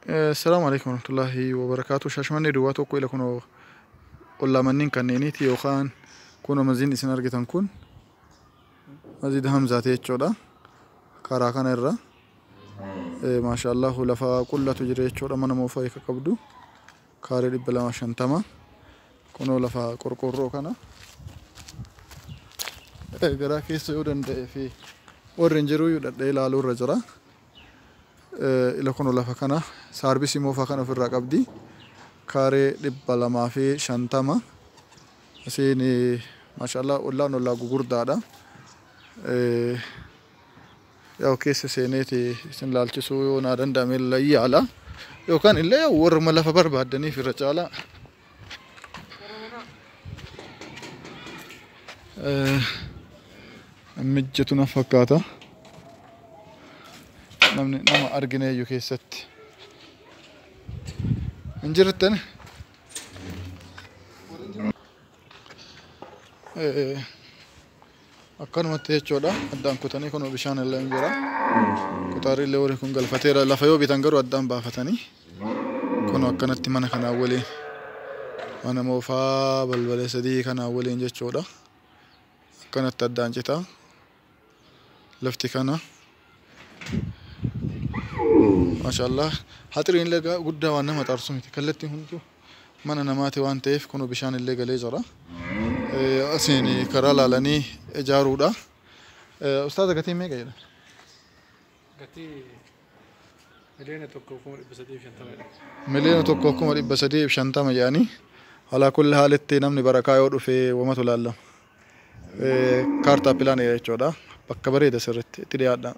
Assalaamu alaikum warahmatullahi wabarakaatu. Shaashamannee duwwaa tokko ila kunoo ollaa manneen kanneeniiti yookaan kunoo maziin isin argitan kun masjida Hamzaati jechuudha. Karaa kana irra maashaallahu lafa qullatu jira jechuudha mana moofaa hiika qabdu kaaree 250 kunoo lafa qorqoorroo kana garaa keessa yoo danda'ee fi warri hin jiru dhadhee ilaaluu irra jira. Ila kunoo lafa kana saarbisii moofaa kana ofirraa qabdi. Kaaree 250 asiin maashaallah ollaan ollaa gugurdaadha. Yaa'u keessa seeneeti isin laalchisuu yoo naa danda'ame illee yaala. Yookaan illee warruma lafa barbaaddaniif irra caalaa. Mijjatu na fakkaata. Namni nama argineeyyu keessatti. Hin jirtan. Akkanumatti jechuudha. Addaan kutanii kun bishaan illee hin jira. Kutaarri illee warri kun galfateera. Lafa yoo bitan garuu addaan baafatanii. Kun akkanatti mana kanaa waliin. Mana moofaa balbala sadii kanaa waliin jechuudha. Akkanatti addaan cita. Lafti kana. Maashaallah. Haxiriin illee guddaa waan nama xaarsu miti. Kallattiin hunduu mana namaati waan ta'eef kun bishaan illee galee jira. Asiin karaa laalanii ijaaruudha. Ustaaza gatiin meeqa jedha? Gatii 1,350,000. 1,350,000 jedhanii. Alaa kulli haalitti namni barakaa yoo dhufe wamatu laallama. Kaartaa pilaanii jechuudha. Bakka bareeda sirriitti itti dhiyaadha.